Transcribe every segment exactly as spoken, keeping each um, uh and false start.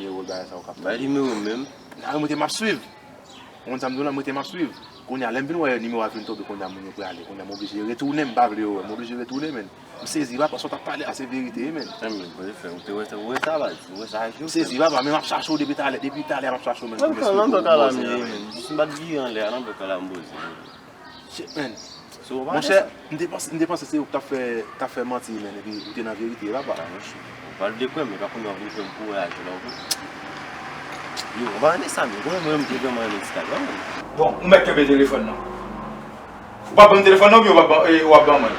Nimewo bagay sa yo k ap bay nimewo menm. Nan mwen te m ap swiv. Ou konn sa m di w la, mwen te m ap swiv. Kounye a, lè m vin wè nimewo a vin tonbe, kounye a moun yo prale. Kounye a m oblije retounen, m pa vle yo wè. M oblije retounen, men. M sezi, papa, sa w t ap pale a, se verite, wi, men. Sa m vle fè, ou te wè sa, ou wè sa, baz. Ou wè sa ak yo. M sezi, papa, men m ap chache w depi talè, depi talè m ap chache w, men. Nan bòzè, men. Jis m pa t vire anlè a, nan bòzè, men. Shit, man. Monchè, m te panse, m te panse se ou k t ap fè, t ap fè manti, man, epi ou te nan verite, papa. Ou pa vle kwè m, men pa kounye a w vin fè m kouraje la, ou konprann? Yo, ou pa renmen sa, men. Ou konprann mwen menm, m te vrèman renmen ti kal la, man. Bon, ou mèt kenbe telefòn nan. Ou p ap ban m telefòn nan, oubyen w ap ban, e, w ap ban mwen l?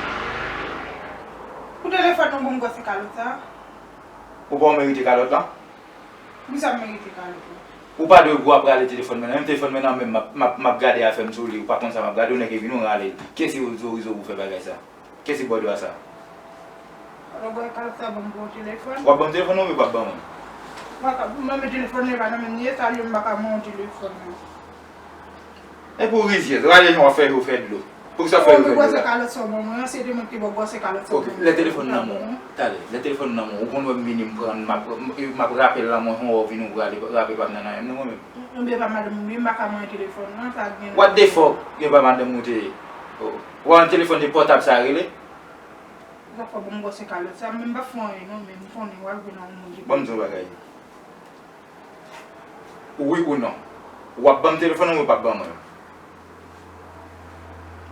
Pou telefòn nan, bon, m gòse kalòt sa. Ou pa w merite kalòt la? Poukisa m merite kalòt la? Ou pa dwe gwo ap rale telefòn mwen nan. Menm telefòn mwen nan menm, m ap, m ap, m ap gade afè m sou li. Ou pa konn sa m ap gade, ou nèk epi nou rale l. Kiyès ki otorize w pou fè bagay sa? Kiyès ki ba w dwa sa? Alò, bwè kalòt sa ban m pou yon telefòn? W ap ban m telefòn nan oubyen w p ap ban mwen? M pa ka, mwen menm telefòn nan e pa nan men m li ye, sa li menm m pa ka ban w telefòn nan. Epi w rizyèz, rale jan w ap fè yo fè dlo. Poukisa w fè yo fè dlo la? Gwo se kalòt sa w ban mwen an, se te mwen ki te ba w gwo se kalòt sa w ban mwen. Ok, lè telefòn nan men w, talè, lè telefòn nan men w, ou konn wè m vini m pran l, m ap, m ap rapè l nan men w, ou vini ou prale, rapè pa m nan nan men m non mwen menm. Oubyen pa madanm ou, m pa ka manyen telefòn nan, sa gen. What the fuck? Gen pa madanm ou te ye. Ou, ou an telefòn de pòtab sa rele? Sa fò ban m gwo se kalòt sa, men m pa fè anyen non, men m konnen w al vin nan yon moun ki. Ban m di w bagay. Wi ou non? W ap ban m telefòn nan oubyen w p ap ban mwen l?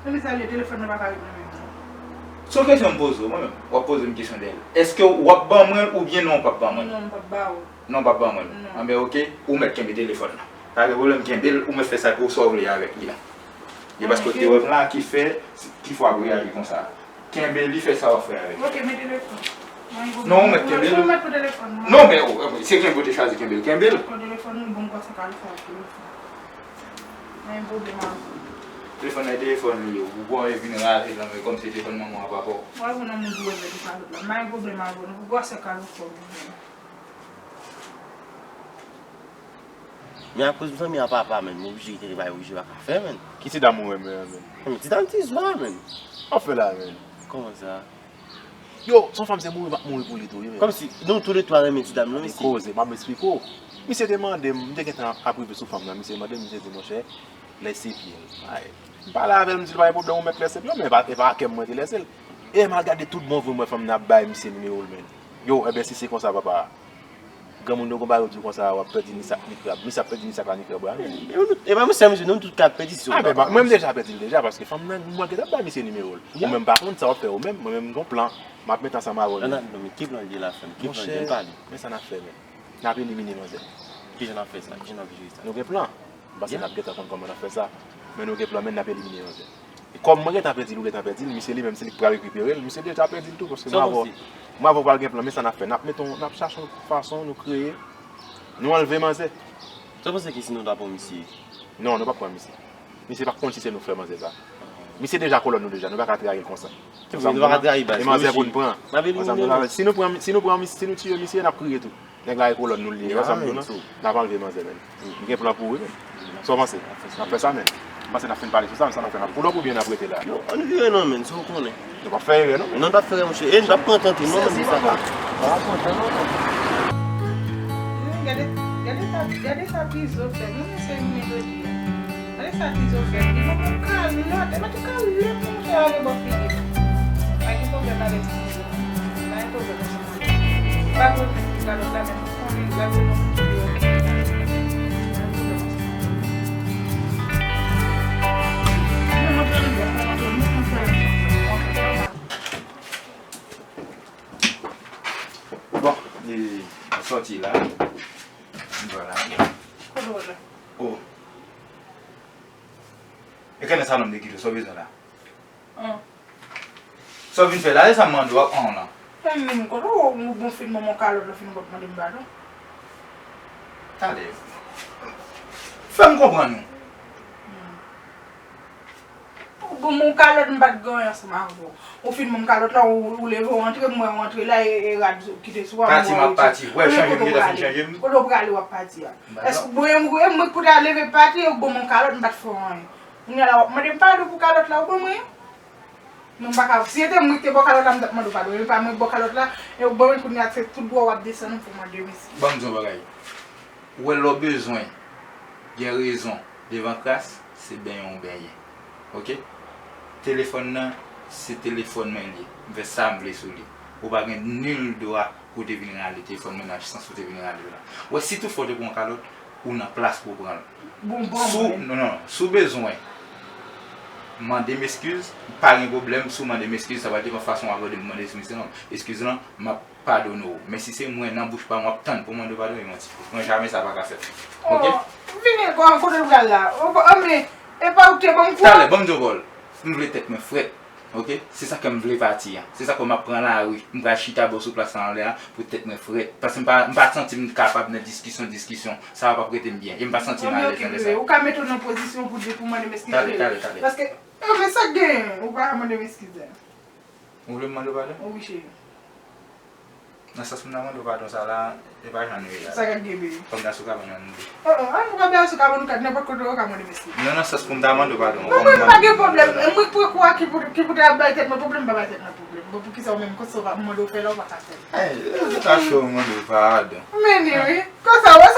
Nan men sa l ye, telefòn nan pa ka ret nan men m non. Se yon kesyon m poze w, mwen menm. W ap poze m kesyon dèyè l. Èske w ap ban mwen l oubyen non, w p ap ban mwen l? Non, m p ap ba w. Non, w p ap ban mwen l. Non. Anben, oke, ou mèt kenbe telefòn nan. Pa gen pwoblèm, kenbe l, ou mèt fè sa, ou sa w vle avèk li an. E paske w te wè m la ki fè, ki fè w ap reyaji konsa. Kenbe li, fè sa w ap fè avè l. Ok, men telefòn. Non, ou mèt kenbe l. Ou mèt pou telefòn nan. Non, men, oh, se kenbe ou te chwazi kenbe l, kenbe l. Pou telefòn, ou bon, konsa ka l fè ak telefòn. Mwen gen pwoblèm avè w. Telefòn nan, telefòn li ye. Ou pran e vin rale nan men kòm se telefòn manman w a papa w. Mwen vin nan moun pou wè mèt ou kalòt la. Mwen gen pwoblèm avè w. Nou pou gwosè kalòt fò w vin. Men akoz zanmi a papa, menn, m oblije rete bay oblije pa ka fè, menn. Ki ti dam ou renmen an, menn? Menn, ti dam ti zwa, menn. Sa w fè la, menn? Kòman sa? Yo, se yon fanm se mouri m ap mouri pou li tou, wi, menn. Kòmsi, nou toulètwa renmen ti dam nan, mesye. Koze, m ap esplike w. Misye te mande m, m te gentan ap rive sou fanm nan, misye mande m, misye di, monchè, lèse pye l. Ay, m pale avè l, m di l pa gen pwoblèm, ou mèt lèse pye w, men e pa, e pa kè m mwen te lèse l. E m al gade tout bon vre, m wè fanm nan ap bay misye nimewo l, menn. Yo, enben, si se konsa, papa. Granmoun yo gon bagay yo di konsa, w ap pèdi ni sak ni krab. Misye ap pèdi ni sak la ni krab la, menn. E nou tout, e pa mwen sèl, mesye, nou tout ka pèdi si w pa. Mwen, m deja pèdi l deja, paske fanm nan, mwen gentan bay misye nimewo l. Ou menm pa konn sa w ap fè, ou menm, mwen menm, m gon plan, m ap met ansanm avè w. Nan, nan, men ki plan l ye la, frè m? Ki plan l ye? Ann pale. Men sa n ap fè, menn. N ap elimine manzè. Kijan n ap fè sa? Kijan n ap jere sa? Nou gen plan. M panse n ap gentan konn kòman n ap fè sa. Men nou gen plan, men n ap elimine manzè. E kòm mwen gentan pèdi l, ou gentan pèdi l, misye li menm se li k pral rekipere l, misye deja pèdi l tou, paske mwen avè w, mwen avè w pral gen plan, men sa n ap fè, n ap mete yon, n ap chache yon fason nou kreye, nou anlve manzè. Sa w panse ke si nou ta pran misye? Non, nou p ap pran misye. Misye p ap konn si se nou k fè manzè sa. Misye deja kolòn nou deja, nou pa ka trayi l konsa. Se vre, nou pa ka trayi baz. E manzè pou n pran. Si nou pran, si nou pran, si nou tiye misye, n ap kriye tou. Nèg la e kolòn nou li ye, wè sa m di w lan? N ap anlve manzè, menn. M gen plan pou ou wi, menn. Sa w panse? N ap fè sa, menn. M panse n ap fin pale sou sa, men sa n ap fè, n ap pull up oubyen n ap rete la? Yo, ann vire non, menn, si w konnen. Nou p ap fè erè non, menn. Non, n p ap fè erè, monchè. E n p ap pran tan tou non, menn, sa. Pa pran tan non, menn. Gade, gade sa, gade sa Tizo fè. Mwen se yon melodi. Gade sa Tizo fè. Li mete yon kalòt, li mete yon kalòt monchè ale bò figi. Pa gen pwoblèm avèk Tizo. Pa gen pwoblèm avèk Tizo. Pa pwoblèm pou kalòt la, men pou konnen l pral fè yon videyo. Bon, e, m sòti la. M pral ale. Kote w ale? Oh. E kèlè salon m te kite w, sa w bezwen la? An. Sa w vin fè la, e sa m mande w ap an w lan? Fè m menm kote w, ou bon fin ban m yon kalòt, lè w fin w ap mande m padon. Talè. Fè m konprann ou. Hmm. Ou ban m yon kalòt, m pa t gen anyen ansanm avè w. Ou fin ban m kalòt la, ou, ou leve, ou antre, m wè w antre la, e, e rad ki te sou a, m wè w retire. Pati, m ap pati. Wè, chanje m, gentan fin chanje m. Kote w prale, w ap pati a? Èske mwen, mwen, mwen, kote a leve pati, ou ban m yon kalòt, m pa t fè w anyen. Kounye a la, w ap mande m padon pou kalòt la, ou ban mwen? Non, m pa ka. Si se te mwen ki te ba w kalòt la, m t ap mande w padon. E pa mwen ki ba w kalòt la, e ou ban mwen kounye a, se tout dwa w ap desann pou mande mèsi. Ban m di w yon bagay. Ou wè, lè w bezwen gen rezon devan kras, se benyen w benyen. Oke? Telefòn nan, se telefòn mwen li ye. M fè sa m vle sou li. Ou pa gen nil dwa pou w te vin rale telefòn mwen nan sans ou te vin rale l la. Ou wè, si toutfwa w te pran yon kalòt, ou nan plas pou w pran l. Bon, bon, si w, non, non, si w bezwen mande m eskiz, pa gen pwoblèm. Si w mande m eskiz, sa va depann fason w abòde m mande eskiz lan. Eskiz lan, m ap padone w. Men si se mwen, nan bouch pa m, w ap tann pou m mande w padon, e manti. Mwen, jamè sa pa ka fèt. Oke? Oh, vini, kote w pral la? Anben, e pa ou ki te ban m kou a? Talè, ban m di w, Paul. M vle tèt mwen frèt. Oke? Se sa k fè m vle pati an. Se sa k fè m ap pran lari. M pral chita bò sou plas la anlè a pou tèt mwen frèt. Paske m pa, m pa santi m kapab nan diskisyon, diskisyon. Sa a p ap rete m byen. E m pa santi m alèz nan lè sa. Ou ka mete w nan pozisyon pou di, pou mande m eskiz. Talè, talè, talè. Paske, oh, men sa k genyen, ou pa ka mande m eskiz la. Ou vle m mande w padon? Wi, cheri. Nan sans pou m ta mande w padon sa la, e pa jan nou ye la. Sa k ap gen, baby? Kòm nan sou kabann nan nou ye. Oh, oh, an nou ka bay sou kabann nou kat, nenpòt kote ou ka mande m eskiz. Non, nan sans pou m ta mande w padon. Non, mwen pa gen pwoblèm. E mwen k pran kou a ki pou, ki pou ta bay tèt mwen pwoblèm, m pa bay tèt mwen pwoblèm. Bon, poukisa ou menm, konsa w pa mande w fè la, ou pa ka fè l? Ey, e ta cho mande w padon. Men ni wi. Konsa, wè